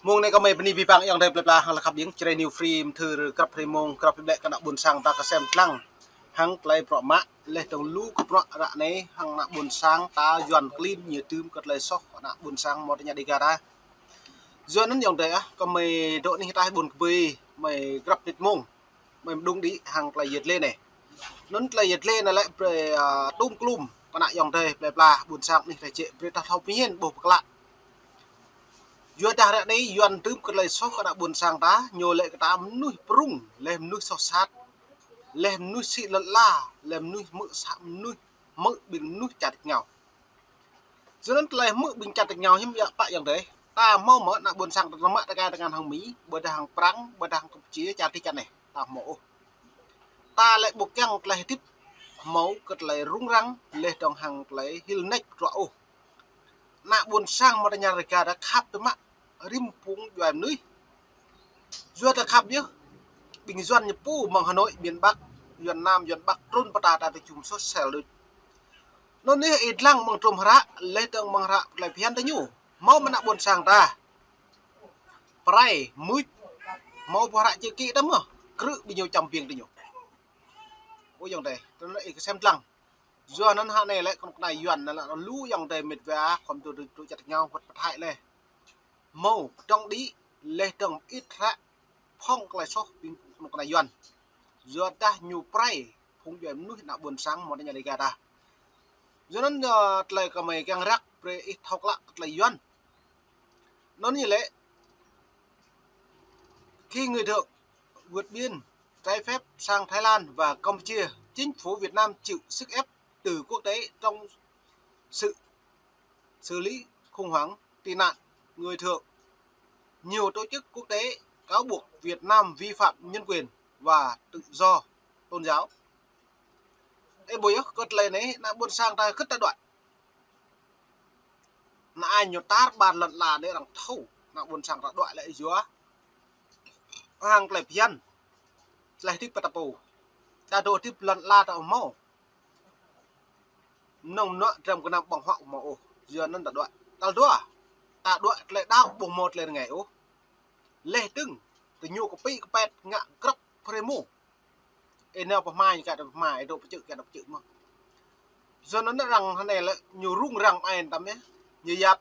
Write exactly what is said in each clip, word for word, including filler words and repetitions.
Mông anai kơmơi bơni abih bang ayŏng adơi plơi pla hăng lăp khăp biang Jrai New Free, mơthưr grăp hrơi mông, grăp hrơi ƀlĕ kơ ană ƀôn sang ta kơsem lăng hăng tơlơi bruă mă, laih dơ̆ng lu kơ bruă ră anai hăng ană ƀôn sang ta Yuan klin ñu tŭm kơ tơlơi soh ană ƀôn sang mơ̆ tơña Dega ta. Yua anŭn ayŏng adơi ah, kơmơi dŏ anih ataih ƀôn kơbơi, mơi grăp mơnit mông, mơi mơđung đĭ hăng tơlơi yet lê anai. Anŭn tơlơi yet lê anai lĕ brơi, a, tŭm klum kơ ană ayŏng adơi plơi pla ƀôn sang anih ataih jĕ brơi ta thâo pơmĭn ƀuh pơklă. Yua dah ră anai Yuan tŭm kơ tơlơi soh kơ ană ƀôn sang ta, ñu lĕ kơ ta mơnuih prung, laih mơnuih soh sat, laih mơnuih sĭ lŏn ala, laih mơnuih hmư̆ sa-, mơnuih hmư̆ ƀing mơnuih čar tač rơngiao. Yua anŭn tơlơi hmư̆ ƀing čar tač rơngiao hiư̆m biă pă ayŏng adơi. Ta hmâo mơ̆ ană ƀôn sang ta mă tơkai tơngan hăng Mi, ƀôdah hăng Prăng, ƀôdah hăng Kampuchia, čar tač čar anai. Ta hmâo ôh. Ta lĕ ƀu kiăng tơlơi hơdip hmâo kơ tơlơi rŭng răng, laih dơ̆ng hăng tơlơi hil nač pơtrŏ ôh. Ană ƀôn sang mơ̆ tơña Dega ta khăp tơmă rĭm phung djuai mơnuih. Yua ta khăp yơh. Ƀing Yuan ñu pô mơ̆ng Hà Nội, miền Bắc, Yuan Nam, Yuan Bắc, trŭn pơ ta ta tơčum soh sel đôč. Anŭn yơh ih lăng mơ̆ng trŭm hră, laih dơ̆ng mơ̆ng hră tơlơi phiăn ta ñu. Hmâo mơ̆ ană ƀôn sang ta pơrai, mưč, hmâo boh hră čih kĭ ta mơ̆, krư̆ ƀing ñu čăm biêng ta ñu. Ơ ayŏng adơi, tơlơi ih kơsem lăng. Yua anŭn hă anai lĕ kơnuk kơna Yuan anŭn lĕ lu ayŏng adơi mĕt wa khŏm tŭ tŭ čar tač rơngiao wơ̆t pơthai laih. Hmâo pơdơ̆ng đĭ laih dơ̆ng ĭt hră phŏng tơlơi soh ƀing kơnuk kơna Yuan. Yua dah ñu pơrai phung djuai mơnuih ană ƀôn sang mơ̆ tơña Dega ta. Yua anŭn, ơ, tơlơi kơmơi kiăng răk brơi ih thâo klă kơ tơlơi Yuan. Anŭn ñu lĕ khi người Thượng vượt biên trái phép sang Thái Lan và Campuchia, chính phủ Việt Nam chịu sức ép từ quốc tế trong sự xử lý khủng hoảng tị nạn người Thượng. Nhiều tổ chức quốc tế cáo buộc Việt Nam vi phạm nhân quyền và tự do tôn giáo. Ê, ƀuh yơh, kơ tơlơi anai, ană ƀôn sang ta khĭt ta đuaĭ. Ană ai ñu tar ƀar lŏn ala anai arăng thâo, ană ƀôn sang ta đuaĭ lĕ yua hăng tơlơi phiăn, tơlơi hơdip pơ ta pô. Ta dŏ hơdip lŏn ala ta ƀu hmâo. Mơnơ̆ng mơnuă dram gơnam ƀơ̆ng huă ƀu hmâo ôh. Yua anŭn ta đuaĭ. Tal dua, ta đuaĭ tơlơi đaŏ ƀu hmâo tơlơi rơngai ôh. Laih dơ̆ng, tơ ñu kơpĭ kơpet ngă grăp hrơi mông. Ih nao pơ hmua ñu kiăng dŏ pơ hmua, ih dŏ pơ čư̆ kiăng dŏ pơ čư̆ mơ̆n. Yua anŭn arăng hơnai lĕ ñu rŭng răng ai tăm yơh. Ñu yap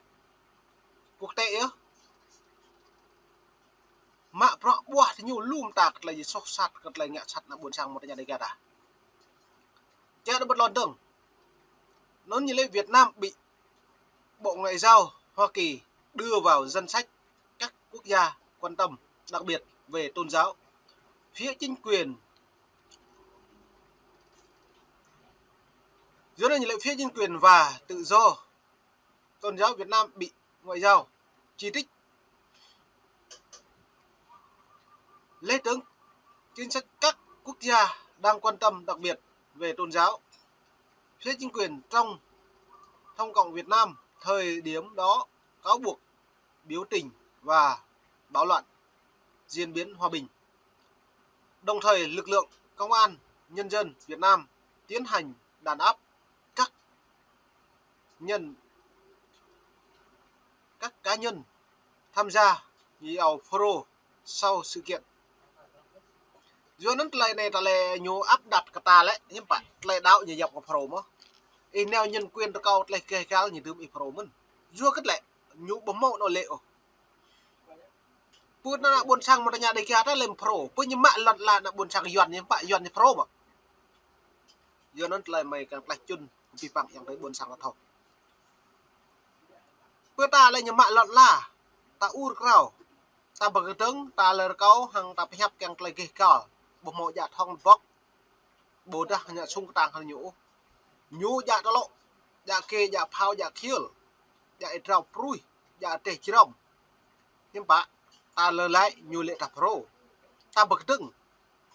quốc tế yơh. Mă bruă ƀuah tơ ñu lŏm ta kơ tơlơi soh sat, kơ tơlơi ngă sat ană ƀôn sang mơ̆ tơña Dega ta. Čar đa bơt lŏn dơ̆ng. Anŭn ñu lĕ Việt Nam bị Bộ Ngoại giao Hoa Kỳ đưa vào danh sách các quốc gia quan tâm đặc biệt về tôn giáo. Phía chính quyền, dưới đây là phía chính quyền và tự do tôn giáo Việt Nam bị ngoại giao chỉ trích. Lĕ dơ̆ng chính sách các quốc gia đang quan tâm đặc biệt về tôn giáo. Phía chính quyền trong Thông cộng Việt Nam thời điểm đó cáo buộc biểu tình và bạo loạn diễn biến hòa bình. Đồng thời, lực lượng công an nhân dân Việt Nam tiến hành đàn áp các nhân, các cá nhân tham gia nhiều pro sau sự kiện. Yua anŭn tơlơi anai tơlơi ñu áp đặt kơ ta lĕ, hiư̆m pă, tơlơi đaŏ ñu yap kơ pro mơ̆n. Ih nao nhân quyền rơkâo tơlơi keh kal ñu dưm ih pro mơ̆n. Yua kơ tơlơi ñu ƀu hmâo anŏ lĕ ôh. Pơ ană ƀôn sang mơ̆ tơña Dega ta lĕ pro. Pơ ñu mă lŏn ala ană ƀôn sang Yuan ñu pă Yuan ñu pro mơ̆n. Yua anŭn tơlơi mơi kiăng tlaih čun kơ abih bang ayŏng adơi ƀôn sang ta thâo. Pơ ta lĕ ñu mă lŏn ala, ta ur krao, ta pơkơdơ̆ng, ta lĕ rơkâo hăng ta pơhiăp kiăng tơlơi gêh gal, ƀu hmâo djă thŏng bŏk, ƀôdah ngă sung kơtang hăng ñu ôh. Ñu djă tơlŏ, djă kê, djă phao, djă khiêl, djă ih drao pruih, djă teh jrăm. Hiư̆m pă, ta lơlai ñu lĕ ta pro. Ta pơkơdơ̆ng,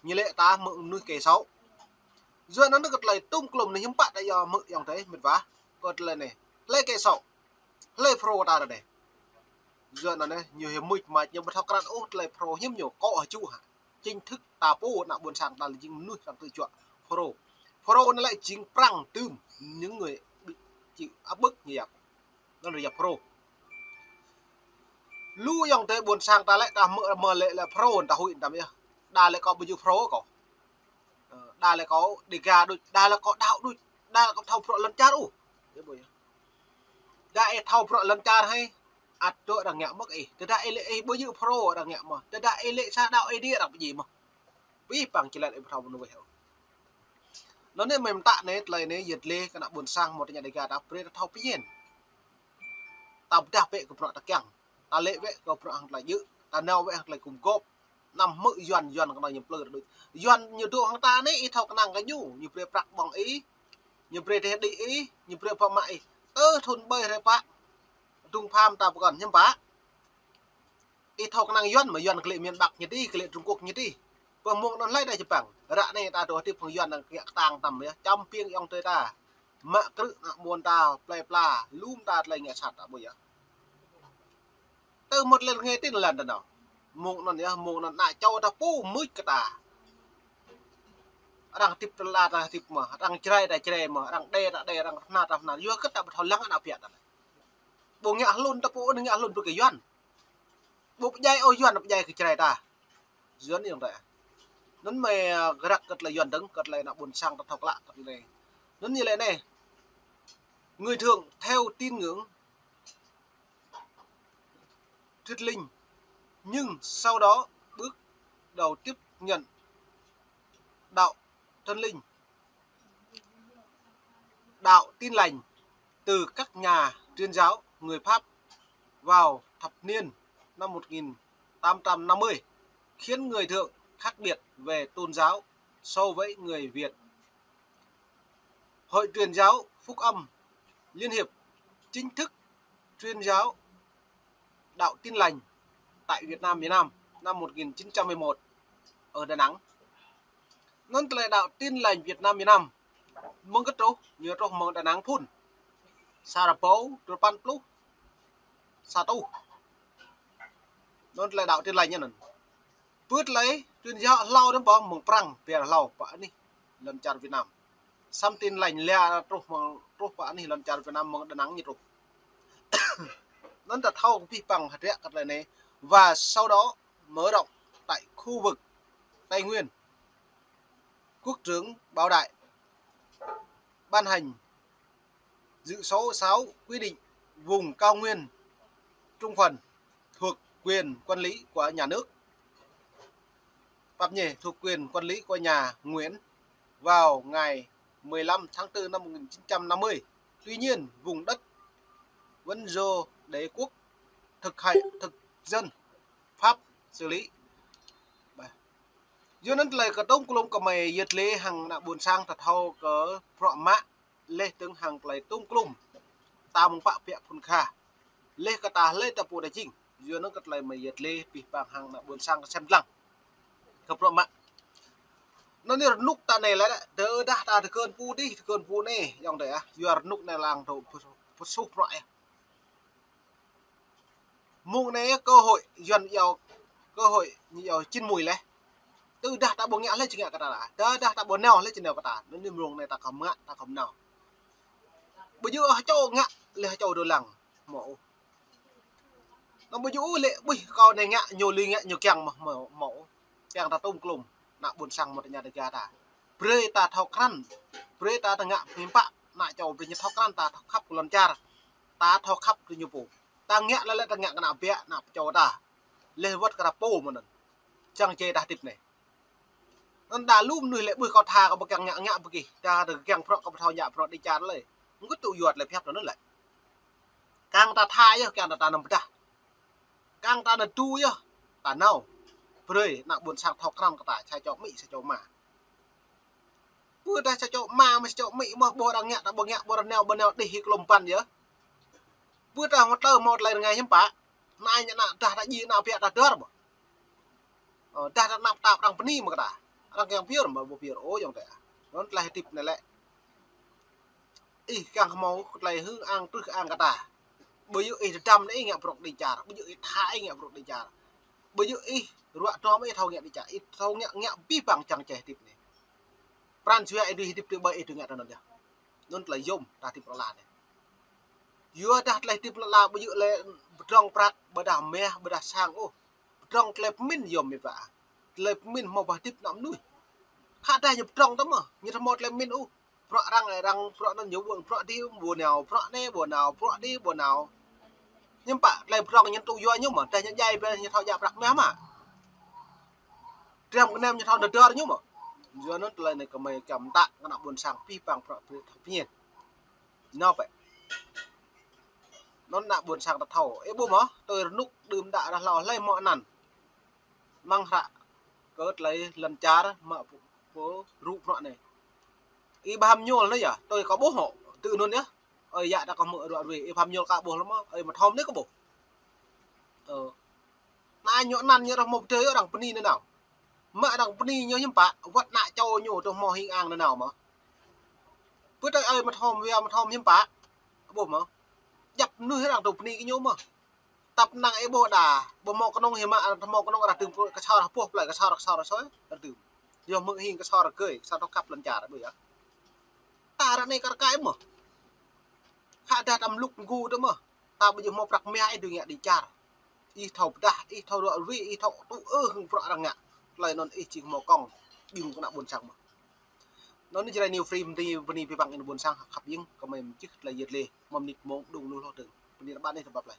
ñu lĕ ta mơ̆ mơnuih kê sâo. Yua anŭn kơ tơlơi tŭm klum anai hiư̆m pă ta yua mơ̆ ayŏng adơi mĕt wa. Kơ tơlơi anai, tơlơi kê sâo, tơlơi pro ta ră anai. Yua anŭn ñu hiư̆m mưč mač ñu ƀu thâo krăn ôh tơlơi pro hiư̆m ñu kơ hơčŭ hă. Chính thức ta pô ană ƀôn sang ta lĕ jing mơnuih sang tơ čuă pro. Pro anai lĕ jing Prăng tŭm những người bị chịu áp bức ñu yap. Anŭn yap pro. Lu ayŏng adơi ƀôn sang ta lĕ, ta mă, mă lĕ, lĕ pro, ta huĭ ta mơ̆ yơh. Đa lĕ kâo ƀu djơ̆ pro kâo. Ơ, đa lĕ kâo Dega đôč, đa lĕ kâo đaŏ đôč, đa lĕ kâo thâo bruă lŏn čar ôh. Đa ih thâo bruă lŏn čar hơi, ăt dŏ arăng ngă mơ̆ ih. Tơdah ih lĕ ih ƀu djơ̆ pro arăng ngă mơ̆. Tơdah ih lĕ sa đaŏ Ơi Adai arăng pơjing mơ̆. Pih păng či lĕ ih ƀu thâo mơnuih ôh. Anŭn anai mơ̆ mơta anai, tơlơi anai yơh lĕ kơ ană ƀôn sang mơ̆ tơña Dega ta brơi ta thâo pơjing. Ta pơdah bĕ kơ bruă ta kiăng. Ta lĕ bĕ kơ bruă hăng tơlơi djơ̆. Ta nao bĕ hăng tơlơi gum gôp. Anăm hmư̆ Yuan, Yuan kơnơ̆ng ñu plư ta đôč. Yuan ñu dŏ hăng ta anai, ih thâo kơnang kơ ñu, ñu brơi prăk ƀơ̆ng ih, ñu brơi teh đĭ ih, ñu brơi pơmă ih. Tơ thŭn ƀơi hrơi pă, dŭng pham ta pơkŏn hiư̆m pă. Ih thâo kơnang Yuan mơ̆, Yuan kơ lĕ miền Bắc ñu tih, kơ lĕ Trung Quốc ñu tih. Pơ mông anŭn hlơi đa čơpăng. Ră anai ta dŏ hơdip hăng Yuan anŭn kiăng kơtang tăm yơh. Čăm piêng ayŏng adơi ta. Mă krư̆ ană ƀôn ta, plơi pla, lŏm ta tơlơi ngă sat ta ƀu yơh. Tơ mơ̆t lĕ rơngai tin lăn ta nao. Mông anŭn yơh, mông anŭn ană čô ta pô mưč kơ ta. Arăng hơdip tơla ta hơdip mơ̆, arăng Jrai ta Jrai mơ̆, arăng Đê ta Đê, arăng Hna ta Hna. Yua kơ ta ƀu thâo lăng ană ƀiă ta lĕ. Ƀu ngă hlŭn ta pô, ngă hlŭn brơi kơ Yuan. Ƀu pơdjai ôh Yuan, pơdjai kơ Jrai ta. Yuan ayŏng adơi. Anŭn mơ̆, ơ, gơrăk kơ tơlơi Yuan dơ̆ng, kơ tơlơi ană ƀôn sang ta thâo klă kơ tơlơi anai. Anŭn ñu lĕ anai. Người Thượng theo tín ngưỡng Thuyết Linh, nhưng sau đó bước đầu tiếp nhận đạo Thuyết Linh, đạo Tin Lành từ các nhà truyền giáo người Pháp vào thập niên năm một nghìn tám trăm năm mươi, khiến người Thượng khác biệt về tôn giáo so với người Việt. Hội Truyền giáo Phúc Âm Liên Hiệp chính thức truyền giáo đạo Tin Lành tại Việt Nam, miền Nam năm một nghìn chín trăm mười một ở Đà Nẵng. Anŭn tơlơi đạo Tin Lành Việt Nam, miền Nam mơ̆ng kơ truh, ñu truh mơ̆ng Đà Nẵng phun. Sa rơbâo duapăn pluh sa rơtuh. Anŭn tơlơi đạo Tin Lành anŭn. Pơ tơlơi truyền giáo hlâo anŭn ƀơ̆ng mơ̆ng Prăng, pơyơr hlâo pơ anih lŏn čar Việt Nam. Samơ̆ Tin Lành lĕ truh mơ̆ng, truh pơ anih lŏn čar Việt Nam mơ̆ng Đà Nẵng ñu truh. Anŭn ta thâo pih păng hơdră kơ tơlơi anai. Và sau đó mở rộng tại khu vực Tây Nguyên. Quốc trưởng Bảo Đại ban hành dự số sáu quy định vùng cao nguyên Trung Phần thuộc quyền quản lý của nhà nước. Pap nhê, thuộc quyền quản lý của nhà Nguyễn vào ngày mười lăm tháng tư năm một nghìn chín trăm năm mươi. Tuy nhiên, vùng đất vẫn do đế quốc thực hiện, thực dân Pháp xử lý. Yua anŭn tơlơi kơtŭm klŭm kơ mơi yơh lĕ hăng ană ƀôn sang ta thâo kơ bruă mă lĕ tơ̆ng hăng tơlơi tŭm klŭm. Ta mơ̆ng pă pĕ phun kha. Lĕ kơ ta lĕ ta pô ta jing. Yua anŭn kơ tơlơi mơi yơh lĕ pih păng hăng ană ƀôn sang kơ sem lăng. Kơ bruă mă. Anŭn anai rơnŭk ta anai lĕ, tơdah ta tơkơn pô dih, tơkơn pô anai, ayŏng adơi ah. Yua rơnŭk anai lăng tơ pơsuh bruă yơh. Mông anai cơ hội Yuan iâu, cơ hội ñu iâu chín mùi lĕ. Tơdah ta ƀu ngă lĕ či ngă kơ ta. Tơdah ta ƀu nao lĕ či nao kơ ta. Anŭn anai mông anai ta khŏm ngă, ta khŏm nao. Ƀu djơ̆ hơčâo ngă lĕ hơčâo dŏ lăng. Mơ̆ ôh. Anŭn ƀu djơ̆ ôh lĕ, ƀuh kâo anai ngă, ñu lui ngă, ñu kiăng mơ̆, mơ̆, mơ̆ ôh. Kiăng ta tŭm klŭm, ană ƀôn sang mơ̆ tơña Dega ta. Brơi ta thâo krăn, brơi ta tơngă hiư̆m pă, ană čô brơi ñu thâo krăn, ta thâo khăp kơ lŏn čar, ta thâo khăp kơ ñu pô. Ta ngă lĕ lĕ ta ngă kơ ană ƀiă, ană čô ta. Lĕ wơ̆t kơ ta pô mơ̆n anŭn. Čang čê ta hơdip anai. Anŭn đa lu mơnuih lĕ ƀuh kâo tha kâo ƀu kiăng ngă ngă ƀu gih. Ta tơ kiăng bruă kâo ƀu thâo ngă bruă Dega lơi. Mơ̆ng kơ tŭ yua tơlơi pơhiăp anŭn lĕ. Kiăng ta tha yơh, kiăng ta, ta anăm pơdah. Kiăng ta anăm tŭ yơh, ta nao. Brơi ană ƀôn sang thâo krăn kơ ta, sa čô amĭ, sa čô ama. Pơ ta sa čô ama, mơ̆ sa čô amĭ, mơ̆ ƀu arăng ngă, ta ƀu ngă, ƀu arăng nao, ƀu nao đih hĭ klŭm păn yơh. Pơ ta hmâo tơlơi, hmâo tơlơi rơngai hiư̆m pă. Ană ñu ană dah ta djai ană ƀiă ta dơr ƀơ̆. Ơ, dah ta anăp ta arăng bơni mơ̆ kơ ta. Arăng kiăng pơyơr mơ̆ ƀu pơyơr ôh ayŏng adơi. Anŭn tơlơi hơdip anai lĕ. Ih kiăng hmâo tơlơi hưng ang truh ang kơ ta. Ƀu djơ̆ ih tơdăm anai ih ngă bruă Dega čar. Ƀu djơ̆ ih tha ih ngă bruă Dega čar. Ƀu djơ̆ ih ruă tơm ih thâo ngă Dega čar. Ih thâo ngă, ngă pih păng čang čê hơdip anai. Pran jua ih dưi hơdip tui ƀơi ih dưi ngă tơ anŭn yơh. Anŭn tơlơi yôm ta hơdip rơla anai. Yua dah tơlơi hơdip lŏn ala ƀu djơ̆ lĕ pơdrŏng prăk, ƀôdah mah, ƀôdah sang ôh. Pơdrŏng tơlơi pơmĭn yom mĭ pă. Tơlơi pơmĭn hmâo pơhơdip ană mơnuih. Khă dah ñu pơdrŏng tơ mơ̆, ñu ƀu hmâo tơlơi pơmĭn ôh. Bruă arăng, arăng bruă anŭn ñu ƀuăn bruă dih ƀu nao, bruă anai ƀu nao, bruă dih ƀu nao. Hiư̆m pă tơlơi pơdrŏng ñu tŭ yua ñu mơ̆, dah ñu djai pơ ñu thâo djă prăk mah mă. Dram gơnam ñu thâo nao dơr ñu mơ̆. Yua anŭn tơlơi anai kơmơi kiăng mơtă kơ ană ƀôn sang pĭ păng prăk pơmĭn. Nao pĕ. Anŭn ană ƀôn sang ta thâo. Ih ƀuh mơ̆, tui rơnŭk đưm đă ră hlâo hlơi hmâo anăn. Mơ̆ng hră kơ tơlơi lŏn čar mă pô, pô rŭ bruă anai. Ih ƀu ham ñuôl anai yơh, tui kâo ƀuh hŏ, tui anŭn yơh. Ơi yă ta kâo hmư̆ ruă rui, ih ƀu ham ñuôl kâo ƀuh lơ̆m mơ̆, ơi mơthom anai kâo ƀuh. Ơ. Anai ñu anăn ñu rơh hmâo pơdơi arăng bơni nanao. Mă arăng bơni ñu hiư̆m pă, wơ̆t ană čô ñu tơ hmâo hing ang nanao mơ̆. Pơdơi ơi mơthom wia mơthom hiư̆m pă. Ƀuh mơ̆. Djăp mơnuih arăng tơ bơni kơ ñu mơ̆. Tăp năng ih ƀuh đa, ƀu hmâo kơnung hiư̆m mă, hmâo kơnung arăng tơm kơsor hơpuh plơi kơsor kơsor soi, arăng tơm. Yua hmư̆ hing kơsor rơgơi, kơsor thâo khăp lŏn čar ƀu yơh. Ta ră anai kar kaĭ mơ̆. Khă dah ta mlŭk mgu tơ mơ̆. Ta ƀu djơ̆ hmâo prăk mah ih dui ngă đĭ čar. Ih thâo pơdah, ih thâo ruă rui, ih thâo tŭ ư hăng bruă arăng ngă. Tơlơi anŭn ih či hmâo kông, ƀing kơ ană ƀôn sang mơ̆. Anŭn anai Jrai New Free bơni, bơni pĭ păng ƀing ƀôn sang khăp ƀing, kơmơi mơčih tơlơi yơh lĕ, mơ̆ng mơnit mông đung lu hloh dơ̆ng. Bơni rơbat anai tơbap lĕ.